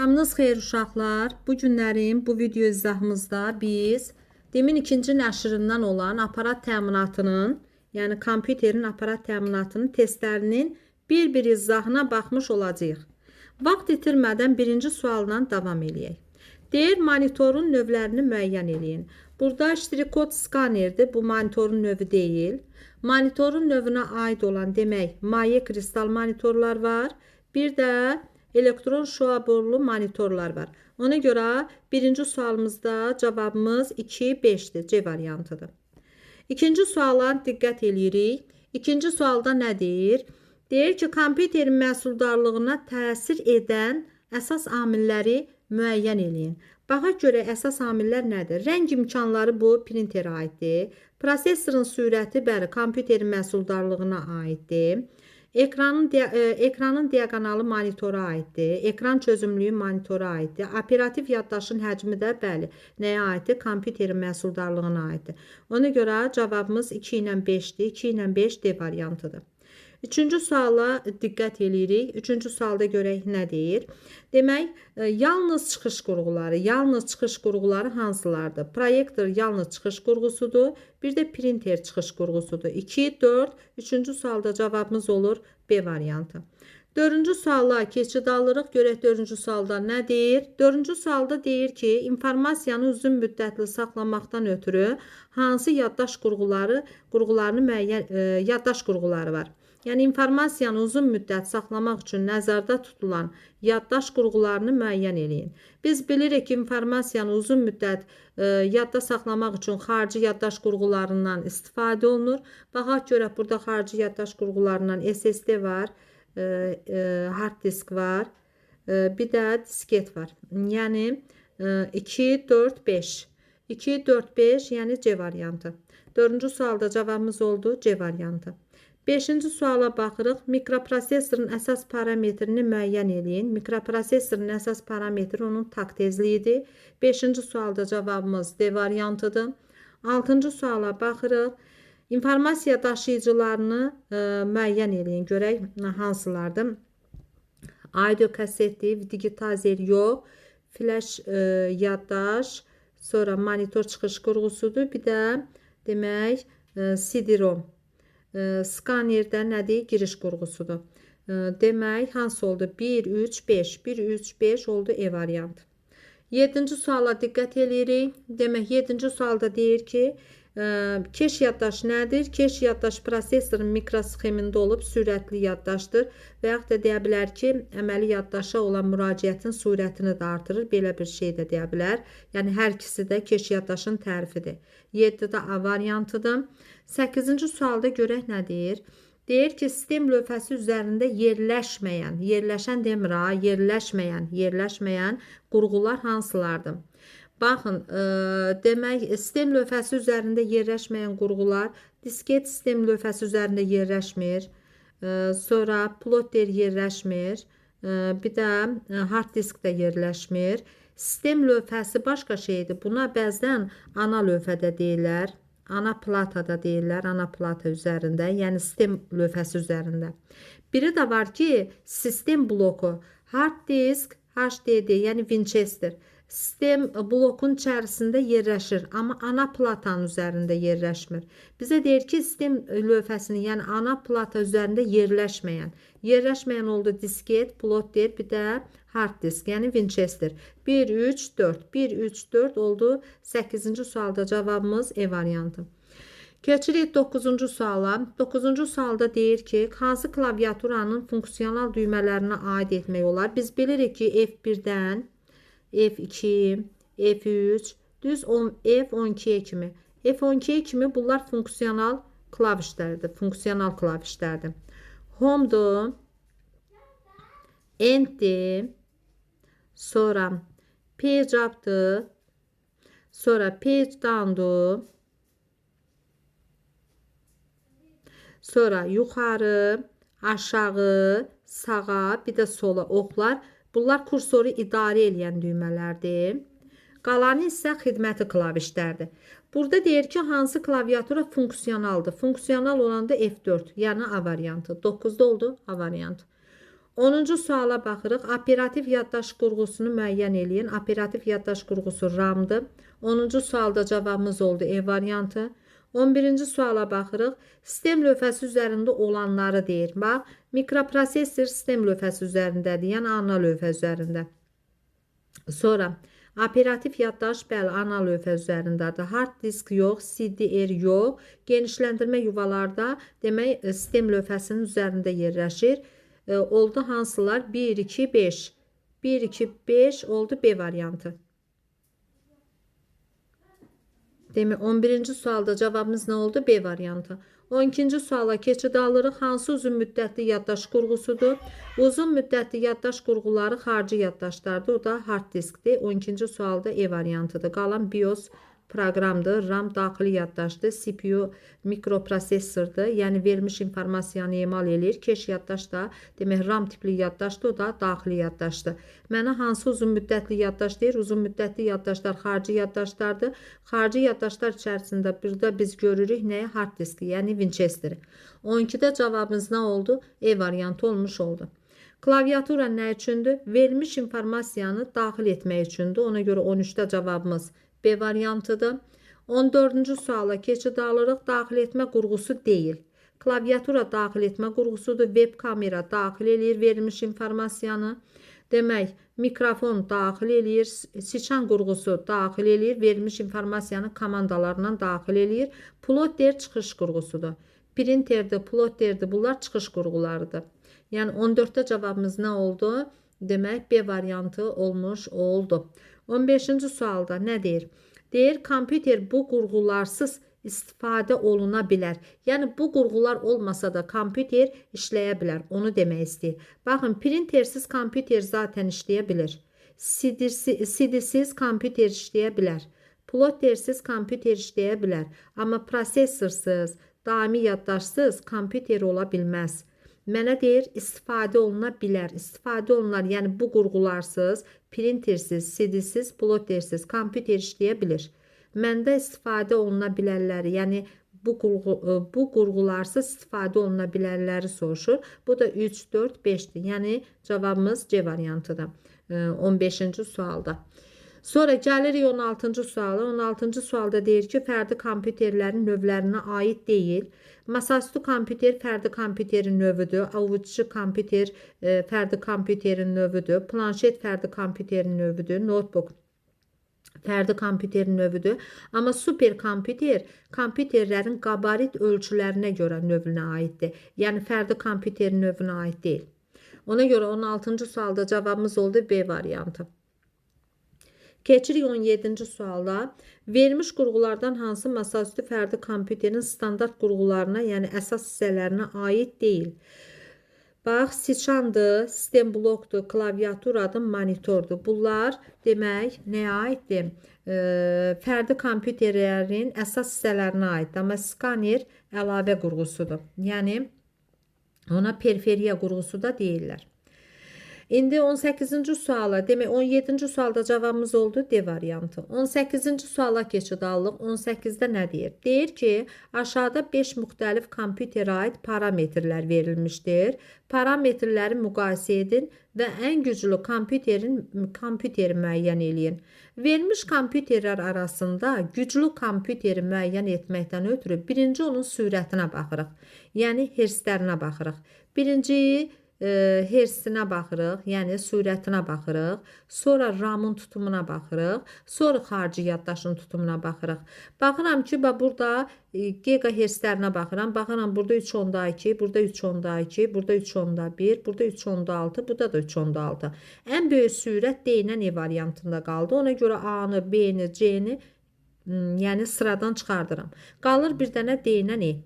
Axşamınız xeyir uşaqlar. Bu günlərin bu video izahımızda biz DİM-in ikinci nəşrindən olan aparat təminatının, yəni kompüterin aparat təminatının testlərinin bir-bir izahına baxmış olacağıq. Vaxt itirmədən birinci sualla davam eləyək. Deyir, monitorun növlərini müəyyən eləyin. Burada ştrikod skanerdir, bu monitorun növü deyil. Monitorun növünə aid olan, demək, maye kristal monitorlar var. Bir də elektron şüaborlu monitorlar var. Ona görə birinci sualımızda cavabımız 2, 5-dir, C variantıdır. İkinci suala diqqət eləyirik. İkinci sualda nə deyir? Deyir ki, kompüterin məhsuldarlığına təsir edən əsas amilləri müəyyən eləyin. Baxaq görək, əsas amillər nədir? Rəng imkanları bu printerə aiddir. Prosesorun sürəti, bəli, kompüterin məhsuldarlığına aiddir. Ekranın diaqonalı monitora aiddir. Ekran çözünürlüyü monitora aiddir. Operativ yaddaşın həcmi də, bəli, nəyə aiddir? Kompüterin məhsuldarlığına aiddir. Ona görə cavabımız 2 ilə 5-dir. 2 ilə 5 D variantıdır. Üçüncü suala diqqət eləyirik. Üçüncü sualda görək nə deyir. Demək, yalnız çıxış qurğuları, yalnız çıxış qurğuları hansılardır? Proyektor yalnız çıxış qurğusudur. Bir də printer çıxış qurğusudur. 2, 4. Üçüncü sualda cavabımız olur B variantı. Dördüncü suala keçid alırıq. Görək dördüncü sualda nə deyir? Dördüncü sualda deyir ki, informasiyanı uzun müddətli saxlamaqdan ötürü hansı yaddaş qurğularını müəyyən, yaddaş qurğuları var? Yəni, informasiyanı uzun müddət saxlamaq üçün nəzərdə tutulan yaddaş qurğularını müəyyən eləyin. Biz bilirik ki, informasiyanı uzun müddət yadda saxlamaq üçün xarici yaddaş qurğularından istifadə olunur. Baxaq görək, burada xarici yaddaş qurğularından SSD var, hard disk var, bir də disket var. Yəni, 2, 4, 5. 2, 4, 5, yəni C variantı. Dördüncü sualda cavabımız oldu C variantı. Beşinci suala baxırıq. Mikroprosesorun əsas parametrini müəyyən eləyin. Mikroprosesorun əsas parametri onun takt tezliyidir. Beşinci sualda cavabımız D variantıdır. Altıncı suala baxırıq. İnformasiya daşıyıcılarını müəyyən eləyin. Görək hansılardır. Audio kasetdir, digitazer yox, flash yaddaş, sonra monitor çıxış qurğusudur. Bir də demək CD-ROM. Skanerdə nədir? Giriş qurğusudur. Demək, hansı oldu? 1, 3, 5. 1, 3, 5 oldu E variantı. Yedinci suala diqqət eləyirik. Demək, yedinci sualda deyir ki, keş yaddaş nədir? Keş yaddaş prosesorun mikrosxemində olub sürətli yaddaşdır. Və yaxud da deyə bilər ki, əməli yaddaşa olan müraciətin sürətini də artırır. Belə bir şey də deyə bilər. Yəni, hər ikisi də keş yaddaşın tərifidir. 7-də A variantıdır. 8-ci sualda görək nə deyir? Deyir ki, sistem lövhəsi üzərində yerləşməyən, yerləşən demir ha, yerləşməyən qurğular hansılardır? Baxın, demək, sistem lövhəsi üzərində yerləşməyən qurğular, disket sistem lövhəsi üzərində yerləşmir, sonra plotter yerləşmir, bir də hard disk də yerləşmir. Sistem lövhəsi başqa şeydir. Buna bəzən ana lövhədə deyirlər, ana platada deyirlər, ana plata üzərində, yəni sistem lövhəsi üzərində. Biri də var ki, sistem bloku, hard disk, HDD, yəni Winchester. Sistem blokun içərisində yerləşir, amma ana platanın üzərində yerləşmir. Bizə deyir ki, sistem lövhəsinin, yəni ana plata üzərində yerləşməyən. Yerləşməyən oldu disket, plotter, bir də hard disk, yəni Winchester. 1, 3, 4. 1, 3, 4 oldu. 8-ci sualda cavabımız E variantı. Keçirik 9-cu suala. 9-cu sualda deyir ki, hansı klaviaturanın funksional düymələrinə aid etmək olar? Biz bilirik ki, F1-dən F2, F3, düz F12-yə kimi. F12-yə kimi bunlar funksional klavişlərdir. Funksional klavişlərdir. Home-dur, End-dir, sonra Page Up-dır, sonra Page Down-dur, sonra yuxarı, aşağı, sağa, bir də sola oxlar. Bunlar kursoru idarə eləyən düymələrdir. Qalanı isə xidməti klavişlərdir. Burada deyir ki, hansı klaviatura funksionaldır. Funksional olanda F4, yəni A variantı. 9-da oldu A variantı. 10-cu suala baxırıq. Operativ yaddaş qurğusunu müəyyən eləyin. Operativ yaddaş qurğusu RAM-dır. 10-cu sualda cavabımız oldu E variantı. 11-ci suala baxırıq. Sistem lövhəsi üzərində olanları deyir. Bax, mikroprosesor sistem lövhəsi üzərindədir, yəni ana lövhə üzərində. Sonra operativ yaddaş, bəli, ana lövhə üzərindədir. Hard disk yox, CDR yox. Genişləndirmə yuvalarda, demək, sistem lövhəsinin üzərində yerləşir. Oldu hansılar? 1, 2, 5. 1, 2, 5 oldu B variantı. Demək, 11-ci sualda cavabımız nə oldu? B variantı. 12-ci suala keçid alırıq. Hansı uzun müddətli yaddaş qurğusudur? Uzun müddətli yaddaş qurğuları xarici yaddaşlardır. O da hard diskdir. 12-ci sualda E variantıdır. Qalan BIOS proqramdır, RAM daxili yaddaşdır, CPU mikroprosesordur, yəni verilmiş informasiyanı emal eləyir. Keş yaddaş da, demək, RAM tipli yaddaşdır, o da daxili yaddaşdır. Mənə hansı uzun müddətli yaddaş deyir? Uzun müddətli yaddaşlar xarici yaddaşlardır. Xarici yaddaşlar içərisində burada biz görürük nəyi? Hard diski, yəni Winchester-i. 12-də cavabımız nə oldu? E variantı olmuş oldu. Klaviatura nə üçündür? Verilmiş informasiyanı daxil etmək üçündür. Ona görə 13-də cavabımız B variantıdır. 14-cü suala keçid alırıq. Daxil etmə qurğusu deyil. Klaviatura daxil etmə qurğusudur. Web kamera daxil eləyir verilmiş informasiyanı. Demək, mikrofon daxil eləyir, siçan qurğusu daxil eləyir, verilmiş informasiyanı komandalarla daxil eləyir. Plotter çıxış qurğusudur. Printerdir, plotterdir, bunlar çıxış qurğularıdır. Yəni 14-də cavabımız nə oldu? Demək, B variantı olmuş oldu. 15-ci sualda nə deyir? Deyir, kompüter bu qurğularsız istifadə oluna bilər. Yəni, bu qurğular olmasa da kompüter işləyə bilər. Onu demək istəyir. Baxın, printersiz kompüter zaten işləyə bilir. CD-siz kompüter işləyə bilər. Plottersiz kompüter işləyə bilər. Amma prosesorsuz, daimi yaddaşsız kompüter ola bilməz. Mənə deyir, istifadə oluna bilər. İstifadə olunar, yəni bu qurğularsız, printersiz, CD-siz, plottersiz kompüter işləyə bilir. Məndə istifadə oluna bilərləri, yəni bu qurğularsız istifadə oluna bilərləri soruşur. Bu da 3, 4, 5-dir. Yəni cavabımız C variantıdır 15-ci sualda. Sonra gəlirik 16-cı suala. 16-cı sualda deyir ki, fərdi kompüterlərin növlərinə aid deyil. Masaüstü kompüter fərdi kompüterin növüdür. Avuççu kompüter fərdi kompüterin növüdür. Planşet fərdi kompüterin növüdür. Notebook fərdi kompüterin növüdür. Amma super kompüter kompüterlərin qabarit ölçülərinə görə növünə aiddir. Yəni fərdi kompüterin növünə aid deyil. Ona görə 16-cı sualda cavabımız oldu B variantı. Keçirik 17-ci suala. Verilmiş qurğulardan hansı masaüstü fərdi kompüterin standart qurğularına, yəni əsas hissələrinə aid deyil? Bax, siçandır, sistem blokdur, klaviaturadır, monitordur. Bunlar demək nəyə aiddir? Fərdi kompüterlərin əsas hissələrinə aiddir. Amma skaner əlavə qurğusudur. Yəni ona periferiya qurğusu da deyirlər. İndi 18-ci suala, demək 17-ci sualda cavabımız oldu D variantı. 18-ci suala keçid alıq. 18-də nə deyir? Deyir ki, aşağıda 5 müxtəlif kompüterə aid parametrlər verilmişdir. Parametrləri müqayisə edin və ən güclü kompüteri müəyyən eləyin. Verilmiş kompüterlər arasında güclü kompüteri müəyyən etməkdən ötürü birinci onun sürətinə baxırıq. Yəni hertzlərinə baxırıq. Birinci hertzinə baxırıq, yəni sürətinə baxırıq, sonra RAM-ın tutumuna baxırıq, sonra xarici yaddaşın tutumuna baxırıq. Baxıram ki, burada gigahertzlərinə baxıram. Baxıram, burada 3.2, burada 3.2, burada 3.1, burada 3.6, burada da 3.6. Ən böyük sürət D ilə E variantında qaldı. Ona görə A-nı, B-ni, C-ni, yəni sıradan çıxardıram. Qalır bir dənə D ilə E.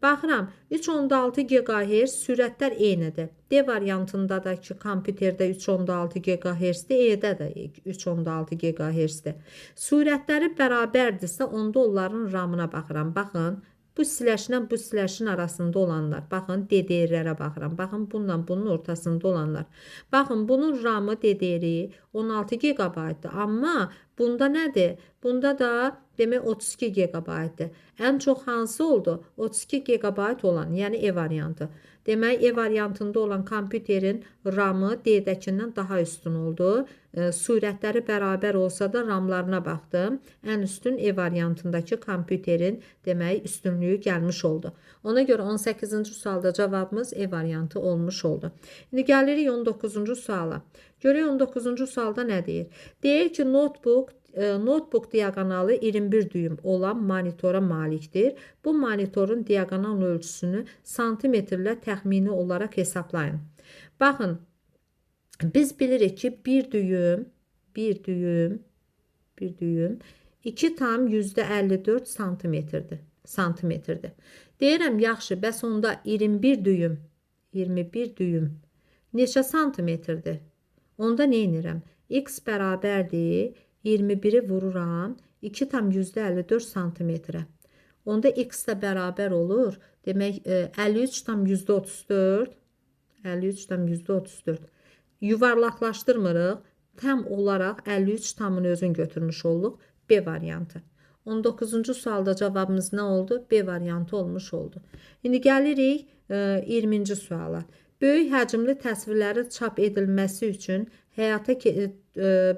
Baxıram, 3.6 GHz sürətlər eynidir. D variantında da ki, kompüterdə 3.6 GHz-dir, E-də də 3.6 GHz-dir. Sürətləri bərabərdirsə, onda onların RAM-ına baxıram. Baxın, bu siləşlə bu siləşin arasında olanlar. Baxın, DDR-lərə baxıram. Baxın, bununla bunun ortasında olanlar. Baxın, bunun RAM-ı DDR-i 16 GB-dır. Amma Bunda nədir? Bunda da demək 32 GB-dir. Ən çox hansı oldu? 32 GB olan, yəni E variantı. Demək, E variantında olan kompüterin RAM-ı D-dəkindən daha üstün oldu. Sürətləri bərabər olsa da RAM-larına baxdım. Ən üstün E variantındakı kompüterin demək üstünlüyü gəlmiş oldu. Ona görə 18-ci sualda cavabımız E variantı olmuş oldu. İndi gəlirik 19-cu suala. Görək 19-cu sualda nə deyir? Deyir ki, notebook diaqonalı 21 düyüm olan monitora malikdir. Bu monitorun diaqonal ölçüsünü santimetrlə təxmini olaraq hesablayın. Baxın, biz bilirik ki, bir düyüm 2,54 santimetrdir. Santimetrdir. Deyirəm, yaxşı, bəs onda 21 düyüm neçə santimetrdir? Onda nə edirəm? X bərabərdir 21-i vururam 2,54 santimetrə. Onda x də bərabər olur. Demək 53,34 53,34. Yuvarlaqlaşdırmırıq. Tam olaraq 53 tamın özünü götürmüş olduq. B variantı. 19-cu sualda cavabımız nə oldu? B variantı olmuş oldu. İndi gəlirik 20-ci suala. Böyük həcmli təsvirləri çap edilməsi üçün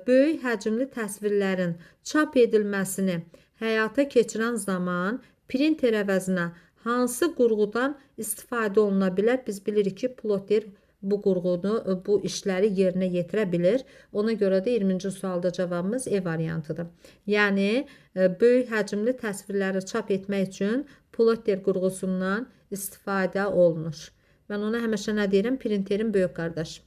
böyük həcmli təsvirlərin çap edilməsini həyata keçirən zaman printer əvəzinə hansı qurğudan istifadə oluna bilər? Biz bilirik ki, plotter bu qurğunu, bu işləri yerinə yetirə bilir. Ona görə də 20-ci sualda cavabımız E variantıdır. Yəni, böyük həcmli təsvirləri çap etmək üçün plotter qurğusundan istifadə olunur. Mən ona həmişə nə deyirəm? Printerin böyük qardaşı.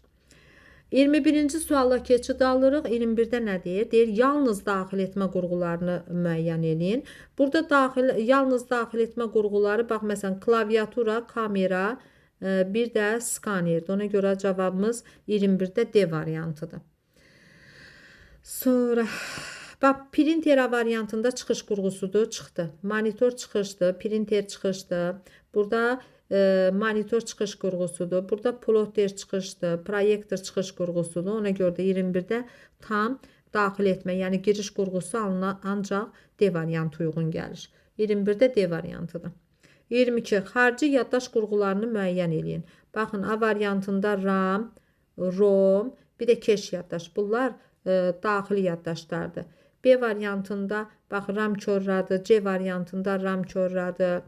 21-ci suala keçid alırıq. 21-də nə deyir? Deyir, yalnız daxil etmə qurğularını müəyyən eləyin. Burada yalnız daxil etmə qurğuları, bax, məsələn, klaviatura, kamera, bir də skanerdir. Ona görə cavabımız 21-də D variantıdır. Sonra, bax, printer variantında çıxış qurğusudur, çıxdı. Monitor çıxışdır, printer çıxışdır. Burada monitor çıxış qurğusudur. Burada plotter çıxışdır, proyektor çıxış qurğusudur. Ona görə də 21-də tam daxil etmə, yəni giriş qurğusu ancaq D variantı uyğun gəlir. 21-də D variantıdır. 22. Xarici yaddaş qurğularını müəyyən eləyin. Baxın, A variantında RAM, ROM, bir də keş yaddaş. Bunlar daxili yaddaşlardır. B variantında, bax, RAM korradır. C variantında RAM korradır.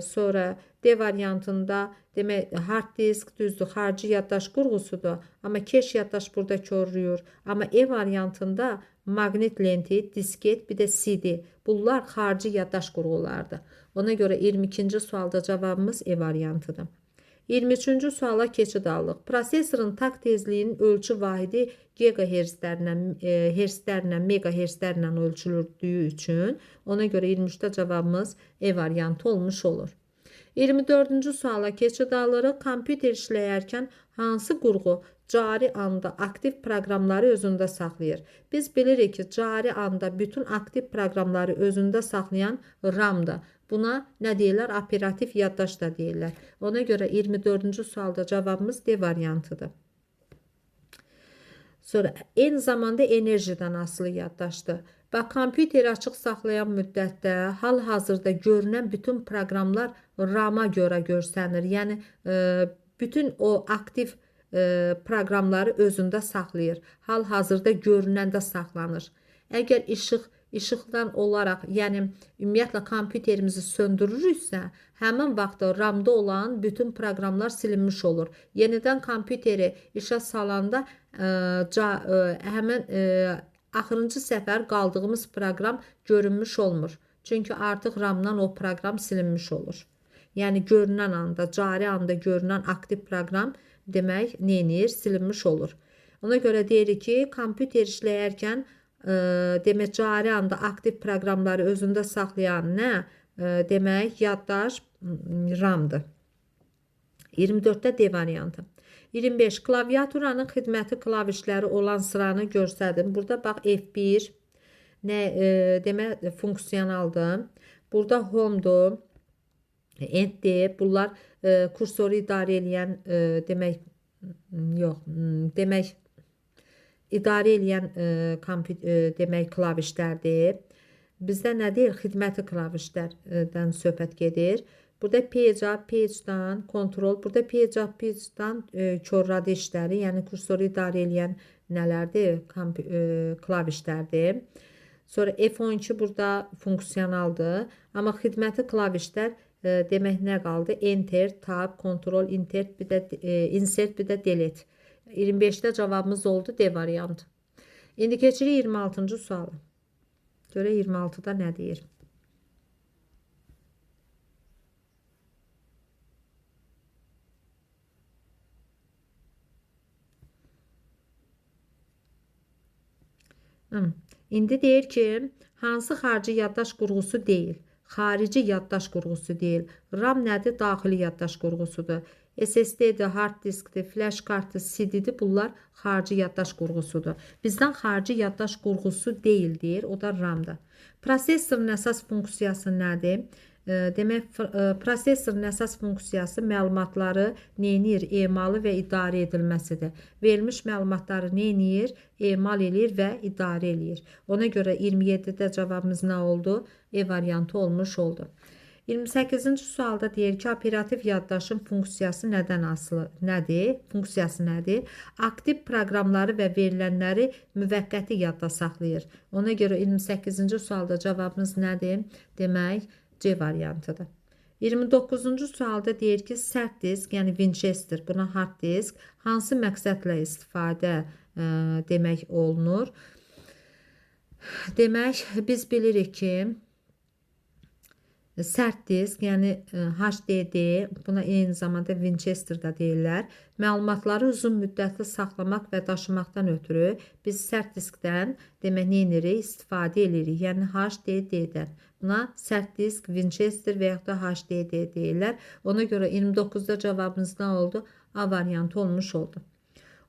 Sonra D variantında demək hard disk düzdür, xarici yaddaş qurğusudur. Amma keş yaddaş burada koruyur. Amma E variantında maqnit lenti, disket, bir də CD. Bunlar xarici yaddaş qurğulardır. Ona görə 22-ci sualda cavabımız E variantıdır. 23-cü suala keçid alıq. Prosesorun takt tezliyinin ölçü vahidi gigahertzlərlə, hertzlərlə, megahertzlərlə ölçülürdüyü üçün ona görə 23-də cavabımız E variantı olmuş olur. 24-cü suala keçid alırıq. Kompüter işləyərkən hansı qurğu cari anda aktiv proqramları özündə saxlayır? Biz bilirik ki, cari anda bütün aktiv proqramları özündə saxlayan RAM-dır. Buna nə deyirlər? Operativ yaddaş da deyirlər. Ona görə 24-cü sualda cavabımız D variantıdır. Sonra eyni zamanda enerjidən asılı yaddaşdır. Bax, kompüteri açıq saxlayan müddətdə hal-hazırda görünən bütün proqramlar RAM-a görə görsənir. Yəni, bütün o aktiv proqramları özündə saxlayır. Hal-hazırda görünəndə saxlanır. Əgər işıqdan olaraq, yəni ümumiyyətlə kompüterimizi söndürürüksə, həmin vaxtda RAM-da olan bütün proqramlar silinmiş olur. Yenidən kompüteri işə salanda həmin axırıncı səfər qaldığımız proqram görünmüş olmur. Çünki artıq RAM-dan o proqram silinmiş olur. Yəni görünən anda, cari anda görünən aktiv proqram demək nə edir? Silinmiş olur. Ona görə deyirik ki, kompüter işləyərkən demək cari anda aktiv proqramları özündə saxlayan nə? Demək yaddaş RAM-dır. 24-də D variantı. 25. Klaviaturanın xidməti klavişləri olan sıranı göstərdim. Burada bax F1 nə demək funksionaldır. Burada Home-dur, End-dir. Bunlar kursoru idarə eləyən demək yox, demək İdarə eləyən demək klavişlərdir. Bizdə nə deyir? Xidməti klavişlərdən söhbət gedir. Burada page up, page down, kontrol. Burada page up, page down korladı işləri, yəni kursoru idarə eləyən nələrdir? Klavişlərdir. Sonra F12 burada funksionaldır. Amma xidməti klavişlər demək nə qaldı? Enter, Tab, Ctrl, Insert, bir də Insert, bir də Delete. 25-də cavabımız oldu D variantı. İndi keçirik 26-cı suala. Görək 26-da nə deyir? İndi deyir ki, hansı xarici yaddaş qurğusu deyil? Xarici yaddaş qurğusu deyil. RAM nədir? Daxili yaddaş qurğusudur. SSD-dir, hard diskdir, flash kartdır, CD-dir. Bunlar xarici yaddaş qurğusudur. Bizdən xarici yaddaş qurğusu deyil deyir. O da RAM-dır. Prosessorun əsas funksiyası nədir? Demək, prosesorun əsas funksiyası məlumatları neynir? Emalı və idarə edilməsidir. Verilmiş məlumatları neynir? Emal eləyir və idarə eləyir. Ona görə 27-də cavabımız nə oldu? E variantı olmuş oldu. 28-ci sualda deyir ki, operativ yaddaşın funksiyası nədən asılı? Nədir? Funksiyası nədir? Aktiv proqramları və verilənləri müvəqqəti yadda saxlayır. Ona görə 28-ci sualda cavabımız nədir? Demək, C variantıdır. 29-cu sualda deyir ki, sərt disk, yəni Winchester, buna hard disk, hansı məqsədlə istifadə demək olunur? Demək, biz bilirik ki, sərt disk, yəni HDD, buna eyni zamanda Winchester da deyirlər, məlumatları uzun müddətli saxlamaq və daşımaqdan ötürü biz sərt diskdən demək nə edirik? İstifadə edirik, yəni HDD-dən. Buna sərt disk, Winchester və yaxud da HDD deyirlər. Ona görə 29-da cavabımız nə oldu? A variantı olmuş oldu.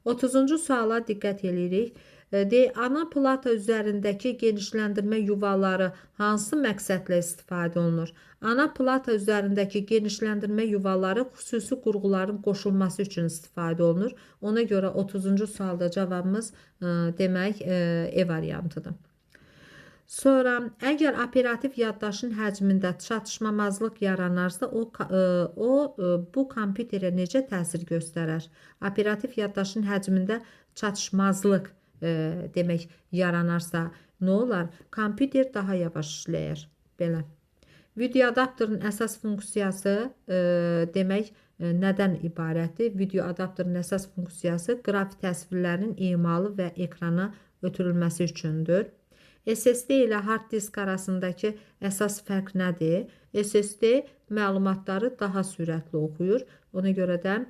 30-cu suala diqqət edirik. Ana plata üzərindəki genişləndirmə yuvaları hansı məqsədlə istifadə olunur? Ana plata üzərindəki genişləndirmə yuvaları xüsusi qurğuların qoşulması üçün istifadə olunur. Ona görə 30-cu sualda cavabımız demək E variantıdır. Sonra, əgər operativ yaddaşın həcmində çatışmamazlıq yaranarsa, o bu kompüterə necə təsir göstərər? Operativ yaddaşın həcmində çatışmazlıq demək yaranarsa, nə olar? Kompüter daha yavaş işləyər. Belə. Video adapterın əsas funksiyası demək nədən ibarətdir? Video adapterın əsas funksiyası qrafik təsvirlərinin emalı və ekrana ötürülməsi üçündür. SSD ilə hard disk arasındakı əsas fərq nədir? SSD məlumatları daha sürətli oxuyur. Ona görə də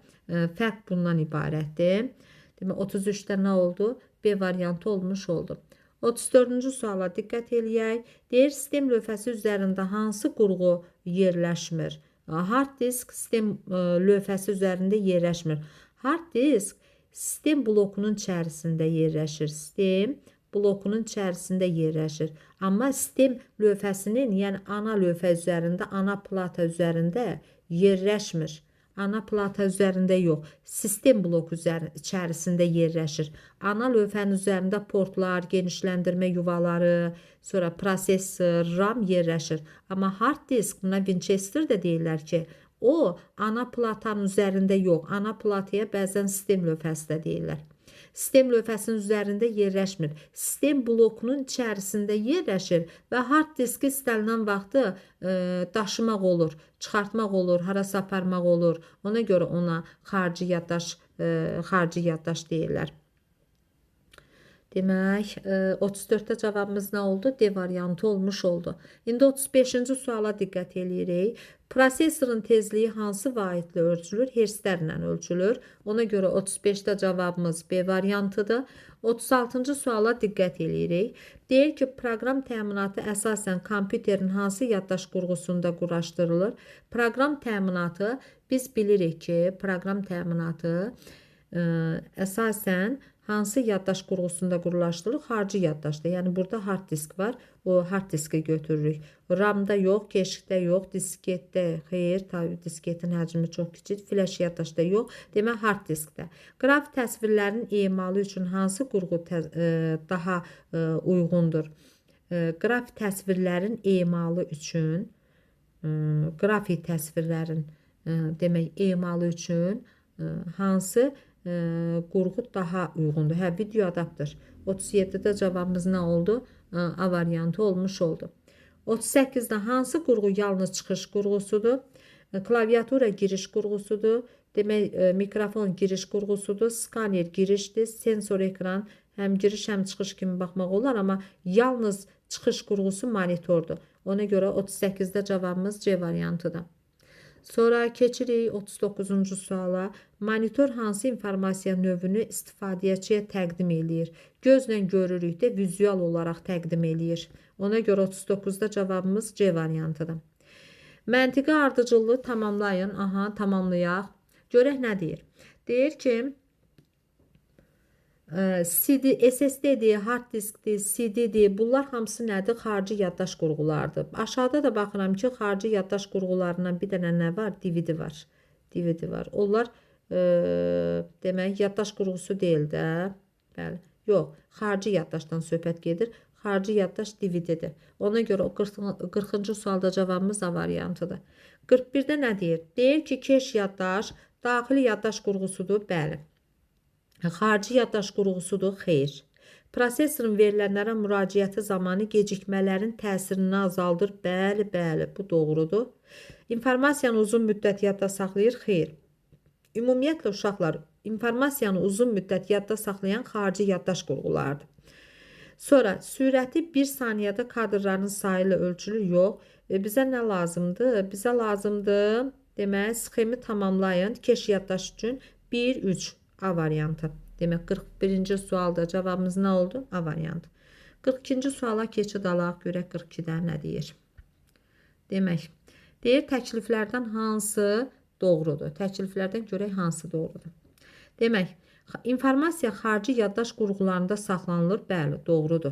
fərq bundan ibarətdir. Demək, 33-də nə oldu? B variantı olmuş oldu. 34-cü suala diqqət eləyək. Deyir, sistem lövhəsi üzərində hansı qurğu yerləşmir? Hard disk sistem lövhəsi üzərində yerləşmir. Hard disk sistem blokunun içərisində yerləşir. Sistem blokunun içərisində yerləşir. Amma sistem lövhəsinin, yəni ana lövhə üzərində, ana plata üzərində yerləşmir. Ana plata üzərində yox, sistem bloku içərisində yerləşir. Ana lövhənin üzərində portlar, genişləndirmə yuvaları, sonra prosesor, RAM yerləşir. Amma hard disk, buna Winchester də deyirlər ki, o ana platanın üzərində yox, ana plataya bəzən sistem lövhəsi də deyirlər. Sistem lövhəsinin üzərində yerləşmir. Sistem blokunun içərisində yerləşir və hard diski istənilən vaxtı daşımaq olur, çıxartmaq olur, harasa aparmaq olur. Ona görə ona xarici yaddaş deyirlər. Demək, 34-də cavabımız nə oldu? D variantı olmuş oldu. İndi 35-ci suala diqqət eləyirik. Prosesorun tezliyi hansı vahidlə ölçülür? Hertzlərlə ölçülür. Ona görə 35-də cavabımız B variantıdır. 36-cı suala diqqət eləyirik. Deyir ki, proqram təminatı əsasən kompüterin hansı yaddaş qurğusunda quraşdırılır? Proqram təminatı, biz bilirik ki, proqram təminatı əsasən Hansı yaddaş qurğusunda qurlaşdırılır? Xarici yaddaşda. Yəni burada hard disk var. O hard diski götürürük. RAM-da yox, keşikdə yox, disketdə xeyr, tabii disketin həcmi çox kiçik, flash yaddaşda yox. Demək hard diskdə. Qrafik təsvirlərinin emalı üçün hansı qurğu daha uyğundur? Qrafik təsvirlərin emalı üçün, qrafik təsvirlərin demək emalı üçün hansı qurğu daha uyğundur? Hə, video adaptör. 37-də cavabımız nə oldu? A variantı olmuş oldu. 38-də hansı qurğu yalnız çıxış qurğusudur? Klaviatura giriş qurğusudur. Demək, mikrofon giriş qurğusudur. Skaner girişdir. Sensor ekran həm giriş, həm çıxış kimi baxmaq olar, amma yalnız çıxış qurğusu monitordur. Ona görə 38-də cavabımız C variantıdır. Sonra keçirik 39-cu suala. Monitor hansı informasiya növünü istifadəçiyə təqdim eləyir? Gözlə görürük də, vizual olaraq təqdim eləyir. Ona görə 39-da cavabımız C variantıdır. Məntiqi ardıcıllığı tamamlayın. Aha, tamamlayaq. Görək nə deyir? Deyir ki, CD, SSD-dir, hard diskdir, CD-dir. Bunlar hamısı nədir? Xarici yaddaş qurğularıdır. Aşağıda da baxıram ki, xarici yaddaş qurğularından bir dənə nə var? DVD var. DVD var. Onlar demək yaddaş qurğusu deyil də. Bəli. Yox, xarici yaddaşdan söhbət gedir. Xarici yaddaş DVD-dir. Ona görə o 40-cı sualda cavabımız A variantıdır. 41-də nə deyir? Deyir ki, keş yaddaş daxili yaddaş qurğusudur. Bəli. Xarici yaddaş qurğusudur? Xeyr. Prosesorun verilənlərə müraciəti zamanı gecikmələrin təsirini azaldır? Bəli, bəli, bu doğrudur. İnformasiyanı uzun müddət yadda saxlayır? Xeyr. Ümumiyyətlə, uşaqlar, informasiyanı uzun müddət yadda saxlayan xarici yaddaş qurğularıdır. Sonra, sürəti 1 saniyədə kadrların sayı ilə ölçülür? Yox. Bizə nə lazımdır? Bizə lazımdır, demək, sxemi tamamlayın. Keş yaddaş üçün 1, 3 A variantı. Demək, 41-ci sualda cavabımız nə oldu? A variantı. 42-ci suala keçid alaq. Görək 42-də nə deyir? Demək, deyir, təkliflərdən hansı doğrudur? Təkliflərdən görək hansı doğrudur? Demək, informasiya xarici yaddaş qurğularında saxlanılır? Bəli, doğrudur.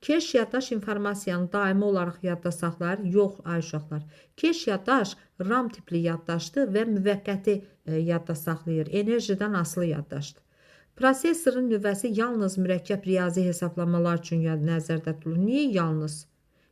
Keş yaddaş informasiyanı daimi olaraq yadda saxlayır? Yox, ay uşaqlar. Keş yaddaş RAM tipli yaddaşdır və müvəqqəti yadda saxlayır. Enerjidən asılı yaddaşdır. Prosesorun nüvəsi yalnız mürəkkəb riyazi hesablamalar üçün nəzərdə tutulur. Niyə yalnız?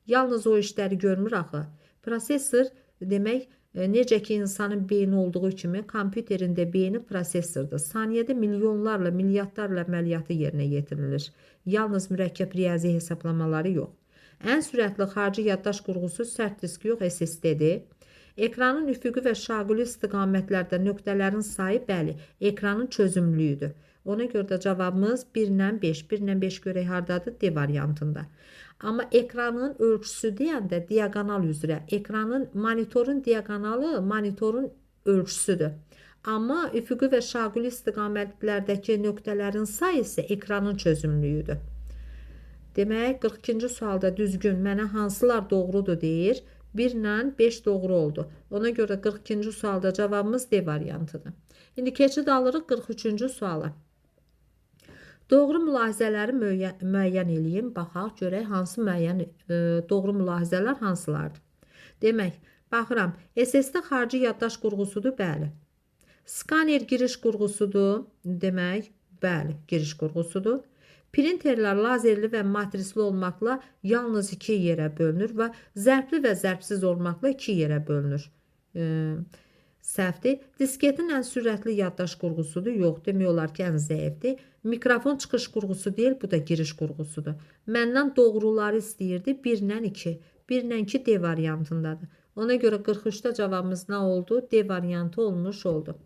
Yalnız o işləri görmür axı. Prosesor demək, necə ki insanın beyni olduğu kimi kompüterin də beyni prosesordur. Saniyədə milyonlarla, milyardlarla əməliyyatı yerinə yetirilir. Yalnız mürəkkəb riyazi hesablamaları yox. Ən sürətli xarici yaddaş qurğusu sərt disk yox, SSD-dir. Ekranın üfüqi və şaquli istiqamətlərdə nöqtələrin sayı, bəli, ekranın çözümlüyüdür. Ona görə də cavabımız 1 ilə 5. 1 ilə 5 görək hardadır? D variantında. Amma ekranın ölçüsü deyəndə diaqonal üzrə. Ekranın, monitorun diaqonalı monitorun ölçüsüdür. Amma üfüqi və şaquli istiqamətlərdəki nöqtələrin sayı isə ekranın çözümlüyüdür. Demək, 42-ci sualda düzgün mənə hansılar doğrudur deyir. 1 ilə 5 doğru oldu. Ona görə 42-ci sualda cavabımız D variantıdır. İndi keçid alırıq 43-cü suala. Doğru mülahizələri müəyyən eləyim. Baxaq, görək hansı müəyyən doğru mülahizələr hansılardır. Demək, baxıram, SSD xarici yaddaş qurğusudur, bəli. Skaner giriş qurğusudur, demək, bəli, giriş qurğusudur. Printerlər lazerli və matrisli olmaqla yalnız 2 yerə bölünür və zərfli və zərfsiz olmaqla 2 yerə bölünür. Səhvdir. Disketin ən sürətli yaddaş qurğusudur. Yox, demək olar ki, ən zəifdir. Mikrofon çıxış qurğusu deyil, bu da giriş qurğusudur. Məndən doğruları istəyirdi. 1 ilə 2. 1 ilə 2 D variantındadır. Ona görə 43-də cavabımız nə oldu? D variantı olmuş oldu.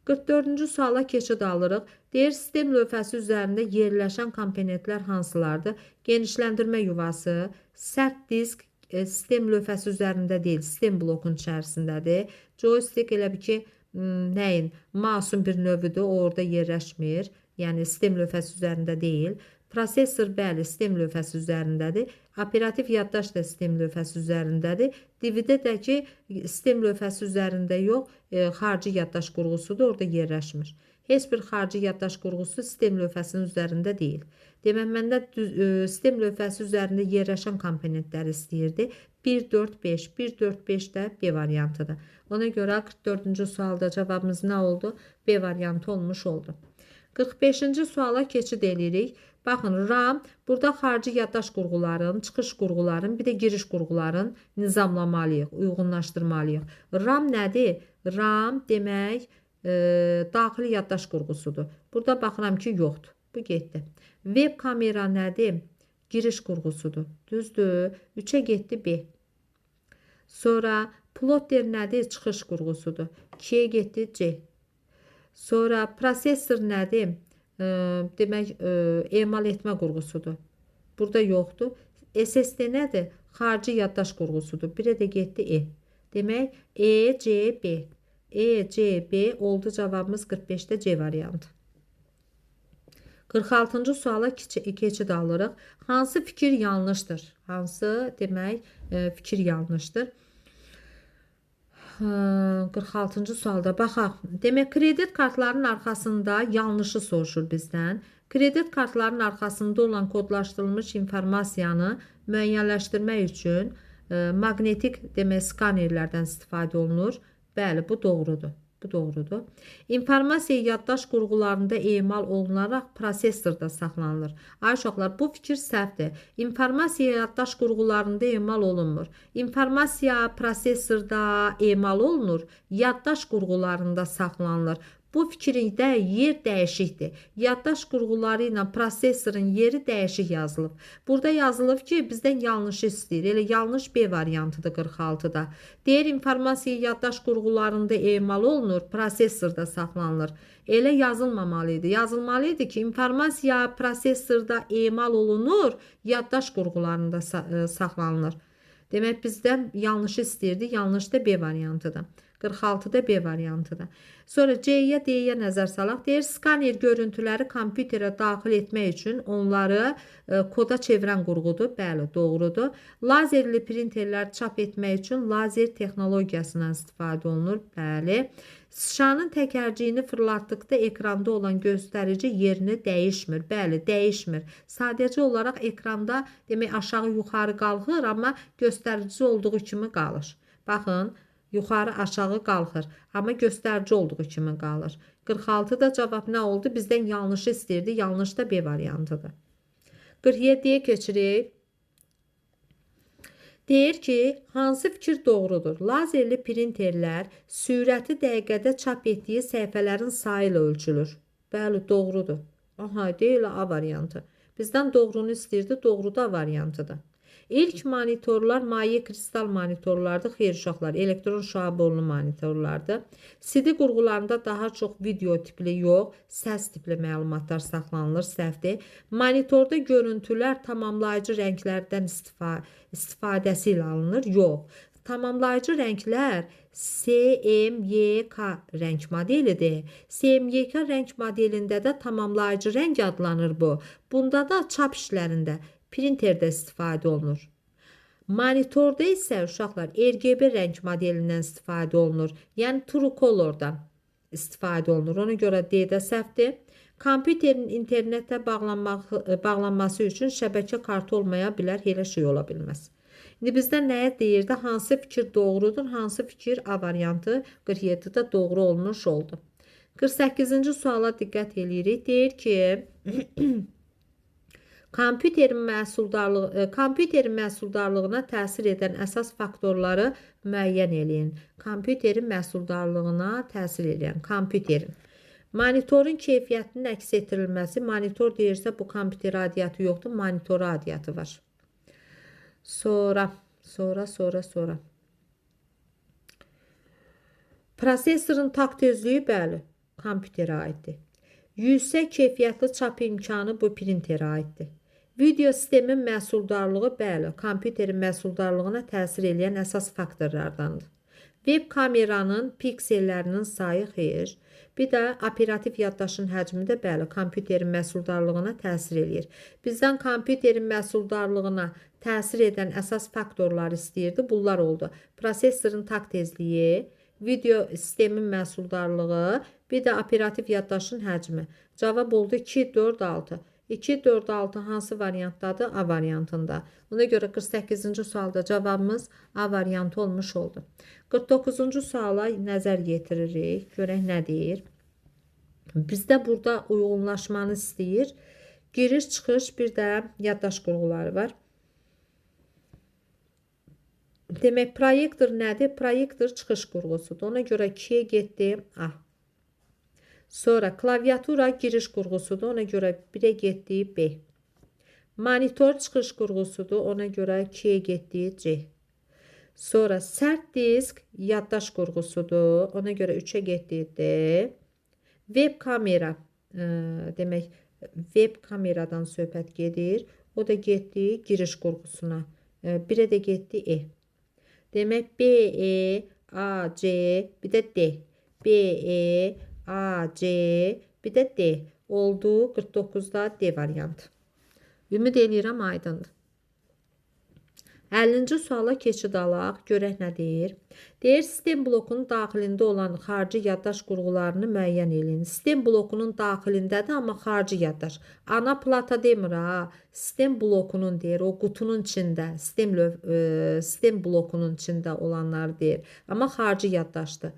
44-cü suala keçid alırıq. Deyir, sistem lövhəsi üzərində yerləşən komponentlər hansılardır? Genişləndirmə yuvası, sərt disk, sistem lövhəsi üzərində deyil, sistem blokun içərisindədir. Joystick elə bir ki, nəyin? Mausun bir növüdür, o orada yerləşmir. Yəni, sistem lövhəsi üzərində deyil. Prosesor, bəli, sistem lövhəsi üzərindədir. Operativ yaddaş da sistem lövhəsi üzərindədir. DVD də ki, sistem lövhəsi üzərində yox, xarici yaddaş qurğusudur, orada yerləşmir. Heç bir xarici yaddaş qurğusu sistem lövhəsinin üzərində deyil. Demək, məndə sistem lövhəsi üzərində yerləşən komponentləri istəyirdi. 1, 4, 5. 1, 4, 5 də B variantıdır. Ona görə 44-cü sualda cavabımız nə oldu? B variantı olmuş oldu. 45-ci suala keçid eləyirik. Baxın, RAM burada xarici yaddaş qurğuların, çıxış qurğuların, bir də giriş qurğuların nizamlamalıyıq, uyğunlaşdırmalıyıq. RAM nədir? RAM demək daxili yaddaş qurğusudur. Burada baxıram ki, yoxdur. Bu getdi. Web kamera nədir? Giriş qurğusudur. Düzdür. 3-ə getdi B. Sonra plotter nədir? Çıxış qurğusudur. 2-yə getdi C. Sonra prosesor nədir? Demək, emal etmə qurğusudur. Burada yoxdur. SSD nədir? Xarici yaddaş qurğusudur. 1-ə də getdi E. Demək, E, C, B. E, C, B oldu cavabımız 45-də C variantı. 46-cı suala keçid alırıq. Hansı fikir yanlışdır? Hansı, demək, fikir yanlışdır? 46-cı sualda baxaq. Demək, kredit kartlarının arxasında yanlışı soruşur bizdən. Kredit kartlarının arxasında olan kodlaşdırılmış informasiyanı müəyyənləşdirmək üçün maqnetik demək, skanerlərdən istifadə olunur. Bəli, bu doğrudur. Bu doğrudur. İnformasiya yaddaş qurğularında emal olunaraq prosesorda saxlanılır. Ay uşaqlar, bu fikir səhvdir. İnformasiya yaddaş qurğularında emal olunmur. İnformasiya prosesorda emal olunur, yaddaş qurğularında saxlanılır. Bu fikirdə yer dəyişikdir. Yaddaş qurğuları ilə prosesorun yeri dəyişik yazılıb. Burada yazılıb ki, bizdən yanlışı istəyir. Elə yanlış B variantıdır 46-da. Deyir, informasiya yaddaş qurğularında emal olunur, prosesorda saxlanılır. Elə yazılmamalı idi. Yazılmalı idi ki, informasiya prosesorda emal olunur, yaddaş qurğularında saxlanılır. Demək, bizdən yanlışı istəyirdi. Yanlış da B variantıdır. 46-da B variantıdır. Sonra C-yə, D-yə nəzər salaq. Deyir, skaner görüntüləri kompüterə daxil etmək üçün onları koda çevirən qurğudur. Bəli, doğrudur. Lazerli printerlər çap etmək üçün lazer texnologiyasından istifadə olunur. Bəli. Sıçanın təkərciyini fırlatdıqda ekranda olan göstərici yerini dəyişmir. Bəli, dəyişmir. Sadəcə olaraq ekranda demək aşağı-yuxarı qalxır, amma göstərici olduğu kimi qalır. Baxın, yuxarı aşağı qalxır, amma göstərici olduğu kimi qalır. 46-da cavab nə oldu? Bizdən yanlışı istəyirdi. Yanlış da B variantıdır. 47-yə keçirik. Deyir ki, hansı fikir doğrudur? Lazerli printerlər sürəti dəqiqədə çap etdiyi səhifələrin sayı ilə ölçülür. Bəli, doğrudur. Aha, deyil A variantı. Bizdən doğrunu istəyirdi, doğru da A variantıdır. İlk monitorlar maye kristal monitorlardır. Xeyr uşaqlar, elektron şüaborlu monitorlardır. CD qurğularında daha çox video tipli yox, səs tipli məlumatlar saxlanılır, səhvdir. Monitorda görüntülər tamamlayıcı rənglərdən istifadəsi ilə alınır, yox. Tamamlayıcı rənglər CMYK rəng modelidir. CMYK rəng modelində də tamamlayıcı rəng adlanır bu. Bunda da çap işlərində, printerdə istifadə olunur. Monitorda isə uşaqlar RGB rəng modelindən istifadə olunur. Yəni True Color'dan istifadə olunur. Ona görə D-də səhvdir. Kompüterin internetə bağlanması üçün şəbəkə kartı olmaya bilər, elə şey ola bilməz. İndi bizdən nəyə deyirdi? Hansı fikir doğrudur, hansı fikir A variantı 47-də doğru olmuş oldu. 48-ci suala diqqət eləyirik. Deyir ki, kompüterin məhsuldarlığına təsir edən əsas faktorları müəyyən eləyin. Kompüterin məhsuldarlığına təsir edən kompüterin. Monitorun keyfiyyətinin əks etdirilməsi. Monitor deyirsə bu kompüter adiyyatı yoxdur, monitor adiyyatı var. Sonra. Prosesorun takt tezliyi, bəli, kompüterə aiddir. Yüksək keyfiyyətli çap imkanı bu printerə aiddir. Video sistemin məhsuldarlığı, bəli, kompüterin məhsuldarlığına təsir eləyən əsas faktorlardandır. Web kameranın piksellərinin sayı xeyir. Bir də operativ yaddaşın həcmi də, bəli, kompüterin məhsuldarlığına təsir eləyir. Bizdən kompüterin məhsuldarlığına təsir edən əsas faktorlar istəyirdi. Bunlar oldu. Prosesorun takt tezliyi, video sistemin məhsuldarlığı, Bir də operativ yaddaşın həcmi. Cavab oldu 2, 4, 6. 2, 4, 6 hansı variantdadır? A variantında. Ona görə 48-ci sualda cavabımız A variantı olmuş oldu. 49-cu suala nəzər yetiririk. Görək nə deyir. Bizdə burada uyğunlaşmanı istəyir. Giriş, çıxış, bir də yaddaş qurğuları var. Demək, proyektor nədir? Proyektor çıxış qurğusudur. Ona görə 2-yə getdi A. Sonra klaviatura giriş qurğusudur. Ona görə 1-ə getdi B. Monitor çıxış qurğusudur. Ona görə 2-yə getdi C. Sonra sərt disk yaddaş qurğusudur. Ona görə 3-ə getdi D. Web kamera, demək, web kameradan söhbət gedir. O da getdi giriş qurğusuna. 1-ə də getdi E. Demək, B, E, A, C, bir də D. B, E, A, C, bir də D. Oldu 49-da D variantı. Ümid eləyirəm aydındır. 50-ci suala keçid alaq. Görək nə deyir. Deyir, sistem blokunun daxilində olan xarici yaddaş qurğularını müəyyən eləyin. Sistem blokunun daxilindədir, amma xarici yaddaş. Ana plata demir ha. Sistem blokunun deyir, o qutunun içində, sistem blokunun içində olanları deyir. Amma xarici yaddaşdır.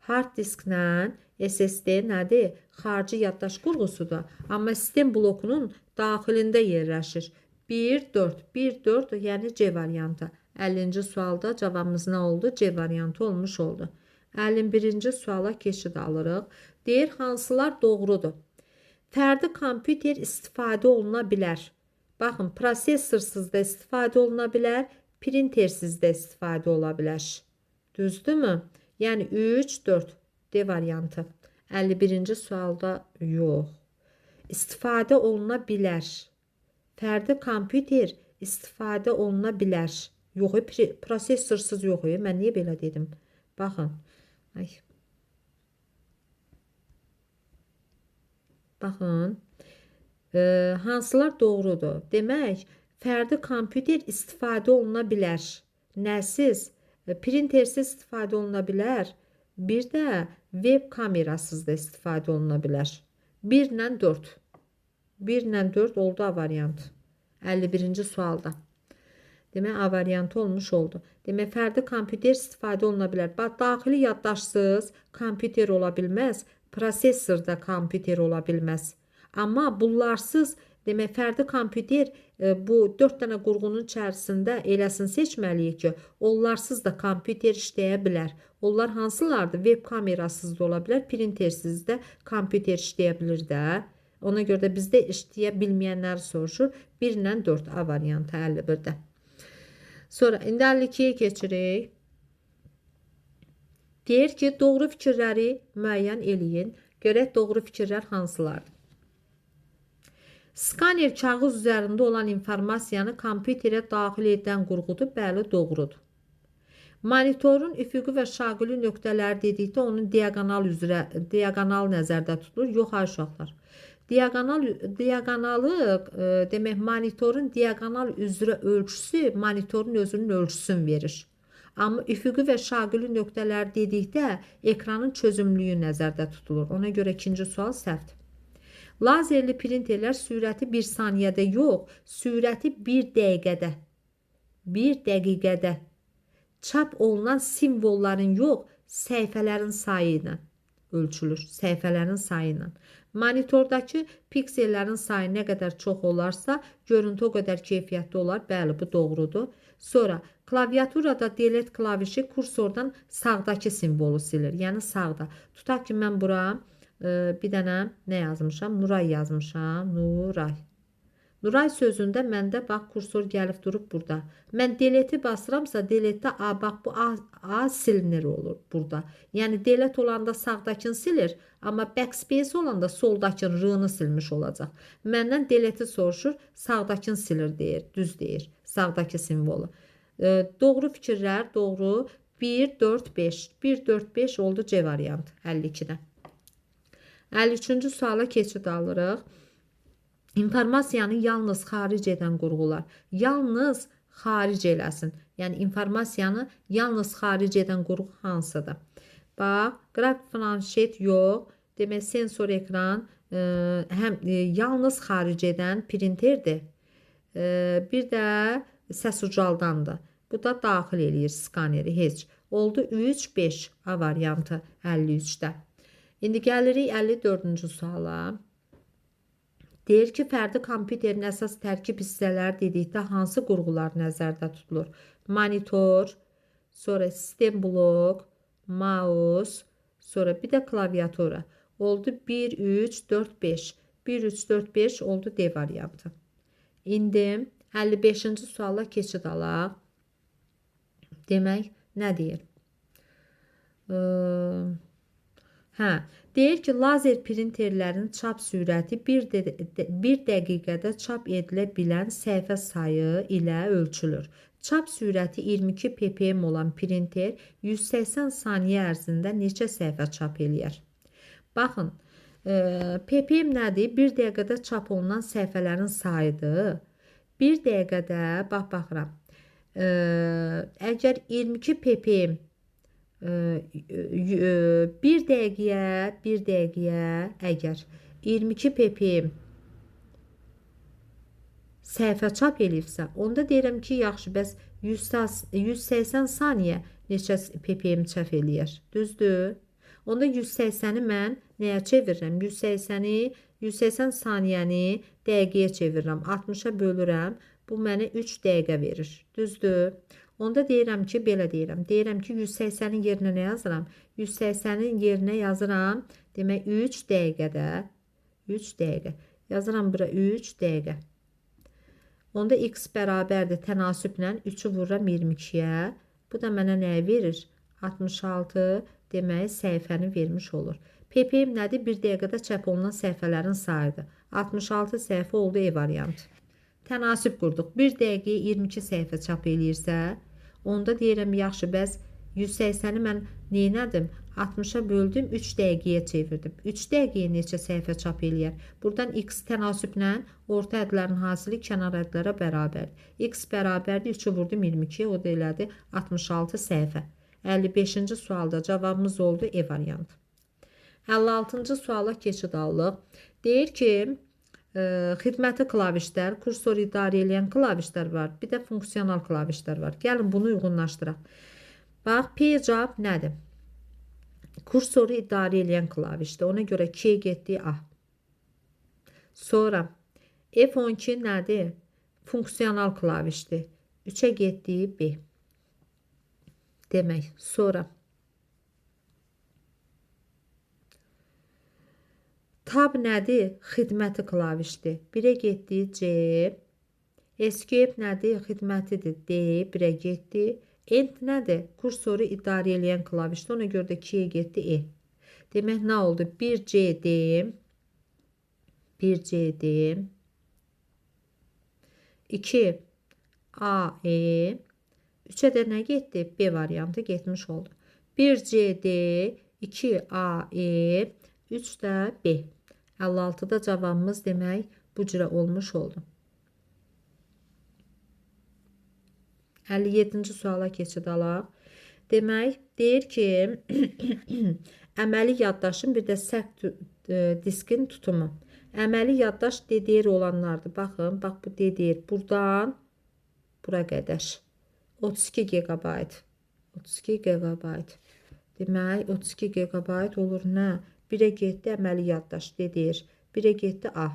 Hard disklə SSD nədir? Xarici yaddaş qurğusudur. Amma sistem blokunun daxilində yerləşir. 1, 4, 1, 4, yəni C variantı. 50-ci sualda cavabımız nə oldu? C variantı olmuş oldu. 51-ci suala keçid alırıq. Deyir, hansılar doğrudur? Fərdi kompüter istifadə oluna bilər. Baxın, prosesorsuz da istifadə oluna bilər, printersiz də istifadə ola bilər. Düzdürmü? Yəni 3, 4, D variantı. 51-ci sualda yox. İstifadə oluna bilər. Fərdi kompüter istifadə oluna bilər. Yox, prosesorsuz yox. Mən niyə belə dedim? Baxın. Ay. Baxın. Hansılar doğrudur? Demək, fərdi kompüter istifadə oluna bilər. Nəsiz? Printersiz istifadə oluna bilər. Bir də web kamerasız da istifadə oluna bilər. 1 ilə 4. 1 ilə 4 oldu A variantı. 51-ci sualda. Demək, A variantı olmuş oldu. Demək, fərdi kompüter istifadə oluna bilər. Bax, daxili yaddaşsız kompüter ola bilməz, prosesor da kompüter ola bilməz. Amma bunlarsız, demək, fərdi kompüter bu 4 dənə qurğunun içərisində eləsini seçməliyik ki, onlarsız da kompüter işləyə bilər. Onlar hansılardır? Web kamerasız da ola bilər, printersiz də kompüter işləyə bilir də. Ona görə də bizdə işləyə bilməyənləri soruşur. 1 ilə 4 A variantı 51-də. Sonra indi 52-yə keçirik. Deyir ki, doğru fikirləri müəyyən eləyin. Görək doğru fikirlər hansılardır? Skaner kağız üzərində olan informasiyanı kompüterə daxil edən qurğudur. Bəli, doğrudur. Monitorun üfüqi və şaqili nöqtələri dedikdə onun diaqonal üzrə, diaqonal nəzərdə tutulur. Yox, ay uşaqlar. Diaqonalı, demək, monitorun diaqonal üzrə ölçüsü monitorun özünün ölçüsünü verir. Amma üfüqi və şaqili nöqtələr dedikdə ekranın çözümlüyü nəzərdə tutulur. Ona görə ikinci sual səhvdir. Lazerli printerlər sürəti 1 saniyədə yox, sürəti 1 dəqiqədə. 1 dəqiqədə çap olunan simvolların yox, səhifələrin sayı ilə ölçülür. Səhifələrin sayı ilə. Monitordakı piksellərin sayı nə qədər çox olarsa, görüntü o qədər keyfiyyətli olar. Bəli, bu doğrudur. Sonra klaviaturada delete klavişi kursordan sağdakı simvolu silir. Yəni sağda. Tutaq ki, mən bura bir dənə nə yazmışam? Nuray yazmışam. Nuray. Nuray sözündə məndə bax kursor gəlib durub burada. Mən delete basıramsa delete A bax bu A silinir olur burada. Yəni delete olanda sağdakını silir, amma backspace olanda soldakını R-nı silmiş olacaq. Məndən delete soruşur, sağdakını silir deyir, düz deyir, sağdakı simvolu. Doğru fikirlər, doğru. 1, 4, 5. 1, 4, 5 oldu C variantı 52-də. 53-cü suala keçid alırıq. İnformasiyanı yalnız xaric edən qurğular. Yalnız xaric eləsin. Yəni informasiyanı yalnız xaric edən qurğu hansıdır? Bax, qrafik planşet yox. Demək, sensor ekran həm yalnız xaricədən printerdir. Bir də səs ucaldandır. Bu da daxil eləyir skaneri heç. Oldu 3, 5 A variantı 53-də. İndi gəlirik 54-cü suala. Deyir ki, fərdi kompüterin əsas tərkib hissələri dedikdə hansı qurğular nəzərdə tutulur? Monitor, sonra sistem blok, mouse, sonra bir də klaviatura. Oldu 1, 3, 4, 5. 1, 3, 4, 5 oldu D variantı. İndi 55-ci suala keçid alaq. Demək, nə deyir? Deyir ki, lazer printerlərin çap sürəti bir dəqiqədə çap edilə bilən səhifə sayı ilə ölçülür. Çap sürəti 22 ppm olan printer 180 saniyə ərzində neçə səhifə çap eləyər? Baxın, ppm nədir? Bir dəqiqədə çap olunan səhifələrin sayıdır. Bir dəqiqədə, bax, baxıram, əgər 22 ppm bir dəqiqəyə əgər 22 ppm səhifə çap eləyibsə, onda deyirəm ki, yaxşı, bəs 180 saniyə neçə ppm çap eləyər? Düzdür? Onda 180-i mən nəyə çevirirəm? 180 saniyəni dəqiqəyə çevirirəm. 60-a bölürəm. Bu mənə 3 dəqiqə verir. Düzdür? Onda deyirəm ki, belə deyirəm. Deyirəm ki, 180-in yerinə nə yazıram? 180-in yerinə yazıram. Demək, 3 dəqiqədə. 3 dəqiqə. Yazıram bura 3 dəqiqə. Onda x bərabərdir tənasüblə 3-ü vururam 22-yə. Bu da mənə nəyi verir? 66, demək, səhifəni vermiş olur. ppm nədir? Bir dəqiqədə çap olunan səhifələrin sayıdır. 66 səhifə oldu E variantı. Tənasüb qurduq. Bir dəqiqəyə 22 səhifə çap eləyirsə, onda deyirəm, yaxşı, bəs 180-i mən neynədim? 60-a böldüm, 3 dəqiqəyə çevirdim. 3 dəqiqəyə neçə səhifə çap eləyər? Buradan x tənasüblə orta ədlərin hasili kənar ədlərə bərabərdir. X bərabərdir, 3-ü vurdum 22-yə, o da elədi 66 səhifə. 55-ci sualda cavabımız oldu E variantı. 56-cı suala keçid alıq. Deyir ki, xidməti klavişlər, kursor idarə eləyən klavişlər var, bir də funksional klavişlər var. Gəlin bunu uyğunlaşdıraq. Bax, P cavab nədir? Kursoru idarə eləyən klavişdir. Ona görə 2-yə getdi A. Sonra F12 nədir? Funksional klavişdir. 3-ə getdi B. Demək, sonra Tab nədir? Xidməti klavişdir. 1-ə getdi C. Escape nədir? Xidmətidir. D. 1-ə getdi. End nədir? Kursoru idarə eləyən klavişdir. Ona görə də 2-yə getdi E. Demək, nə oldu? 1C D. 1C D. 2 A E. 3-ə də nə getdi? B variantı getmiş oldu. 1C D. 2 A E. 3 də B. 56-da cavabımız demək bu cürə olmuş oldu. 57-ci suala keçid alaq. Demək, deyir ki, əməli yaddaşın bir də sərt diskin tutumu. Əməli yaddaş DDR olanlardır. Baxın, bax bu DDR. Buradan bura qədər. 32 GB. 32 GB. Demək, 32 GB olur nə? 1-ə getdi əməli yaddaş DDR. 1-ə getdi A.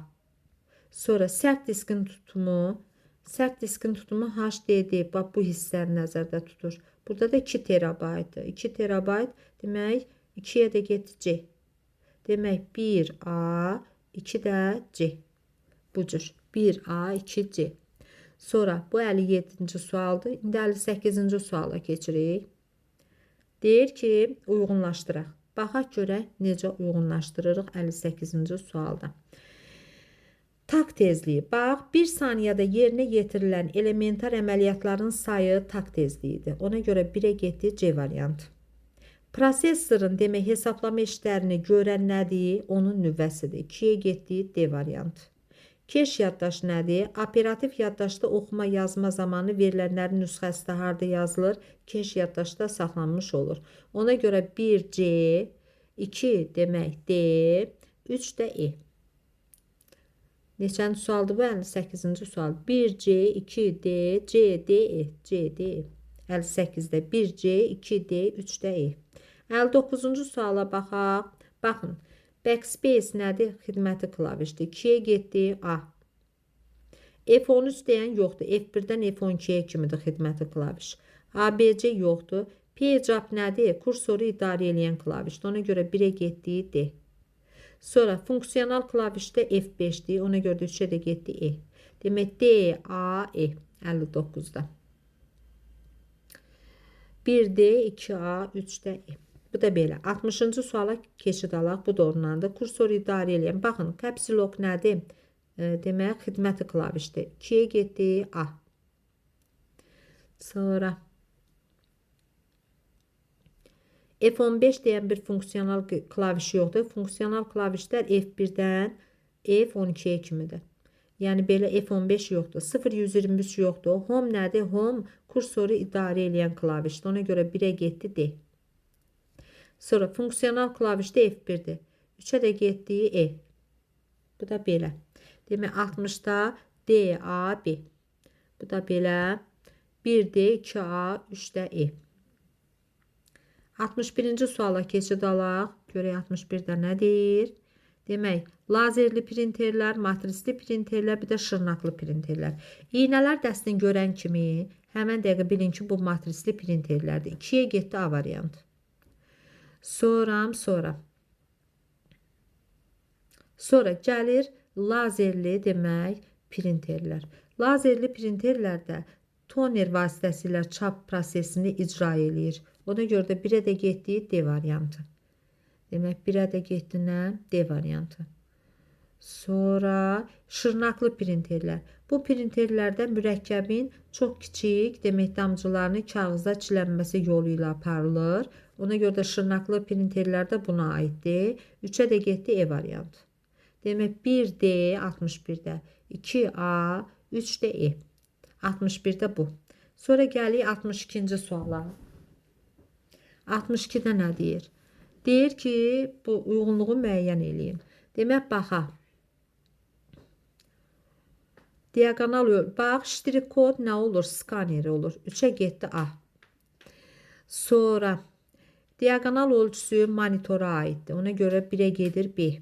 Sonra sərt diskin tutumu. Sərt diskin tutumu HDD. Bax, bu hissəni nəzərdə tutur. Burada da 2 terabaytdır. 2 terabayt demək, 2-yə də getdi C. Demək, 1A, 2 də C. Bu cür. 1A, 2C. Sonra bu 57-ci sualdır. İndi 58-ci suala keçirik. Deyir ki, uyğunlaşdıraq. Baxaq görək necə uyğunlaşdırırıq 58-ci sualda. Tak tezliyi. Bax, 1 saniyədə yerinə yetirilən elementar əməliyyatların sayı tak tezliyidir. Ona görə 1-ə getdi C variantı. Prosessorun demək hesablama işlərini görən nədir? Onun nüvəsidir. 2-yə getdi D variantı. Keş yaddaş nədir? Operativ yaddaşda oxuma yazma zamanı verilənlərin nüsxəsi də harda yazılır? Keş yaddaşda saxlanmış olur. Ona görə 1C, 2 demək D, 3 də E. Neçənci sualdır bu? 58-ci sual. 1C, 2D, C, D, E. C, D, E. 58-də 1C, 2D, 3 də E. 59-cu suala baxaq. Baxın, backspace nədir? Xidməti klavişdir. 2-yə getdi A. F13 deyən yoxdur. F1-dən F12-yə kimidir xidməti klaviş. A, B, C yoxdur. Page up nədir? Kursoru idarə eləyən klavişdir. Ona görə 1-ə getdi D. Sonra funksional klavişdə F5-dir. Ona görə də 3-ə də getdi E. Demək D, A, E. 59-da. 1D, 2A, 3D, E. Bu da belə. 60-cı suala keçid alaq. Bu da ondandır. Kursoru idarə eləyən. Baxın, caps lock nədir? Demək, xidməti klavişdir. 2-yə getdi A. Sonra F15 deyən bir funksional klavişi yoxdur. Funksional klavişlər F1-dən F12-yə kimidir. Yəni belə F15 yoxdur. 0-123 yoxdur. Home nədir? Home kursoru idarə eləyən klavişdir. Ona görə 1-ə getdi D. Sonra funksional klavişdə F1-dir. 3-ə də getdi E. Bu da belə. Demək 60-da D, A, B. Bu da belə. 1D, 2A, 3D, E. 61-ci suala keçid alaq. Görək 61-də nə deyir? Demək, lazerli printerlər, matrisli printerlər, bir də şırnaqlı printerlər. İynələr dəstini görən kimi həmən dəqiqə bilin ki, bu matrisli printerlərdir. 2-yə getdi A variantı. Sonra. Sonra gəlir lazerli demək printerlər. Lazerli printerlərdə toner vasitəsilə çap prosesini icra eləyir. Ona görə də 1-ə də getdi D variantı. Demək 1-ə də getdi nə? D variantı. Sonra şırnaqlı printerlər. Bu printerlərdə mürəkkəbin çox kiçik, demək damcılarını kağıza çilənməsi yolu ilə aparılır. Ona görə də şırnaqlı printerlər də buna aiddir. 3-ə də getdi E variantı. Demək 1D 61-də, 2A, 3D E. 61-də bu. Sonra gəlirik 62-ci suala. 62-də nə deyir? Deyir ki, bu uyğunluğu müəyyən eləyin. Demək, baxaq. Diaqonal, bax, ştrik kod nə olur? Skaner olur. 3-ə getdi A. Sonra diaqonal ölçüsü monitora aiddir. Ona görə 1-ə gedir B.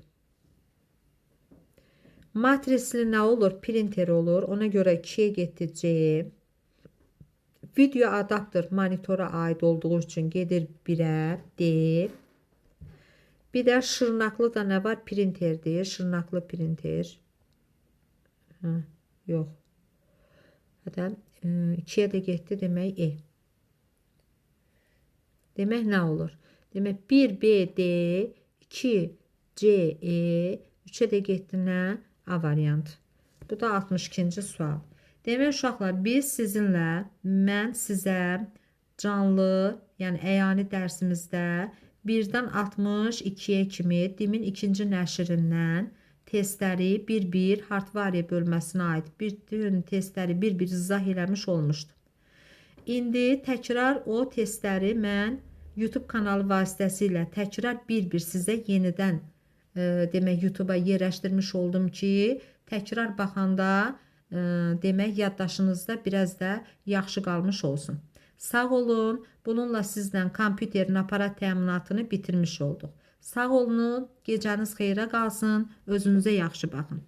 Matrisli nə olur? Printer olur. Ona görə 2-yə getdi C. Video adapter monitora aid olduğu üçün gedir 1-ə D. Bir də şırnaqlı da nə var? Printerdir. Şırnaqlı printer. Hə, yox. Hətta 2-yə də getdi demək E. Demək nə olur? Demək 1B D, 2C E, 3-ə də getdi nə? A variantı. Bu da 62-ci sual. Demək uşaqlar, biz sizinlə, mən sizə canlı, yəni əyani dərsimizdə 1-dən 62-yə kimi DİM-in ikinci nəşrindən testləri bir-bir Hardware bölməsinə aid bütün testləri bir-bir izah eləmiş olmuşdum. İndi təkrar o testləri mən YouTube kanalı vasitəsilə təkrar bir-bir sizə yenidən demək YouTube-a yerləşdirmiş oldum ki, təkrar baxanda demək yaddaşınızda biraz da yaxşı qalmış olsun. Sağ olun. Bununla sizlə kompüterin aparat təminatını bitirmiş olduq. Sağ olun. Gecəniz xeyrə qalsın. Özünüzə yaxşı baxın.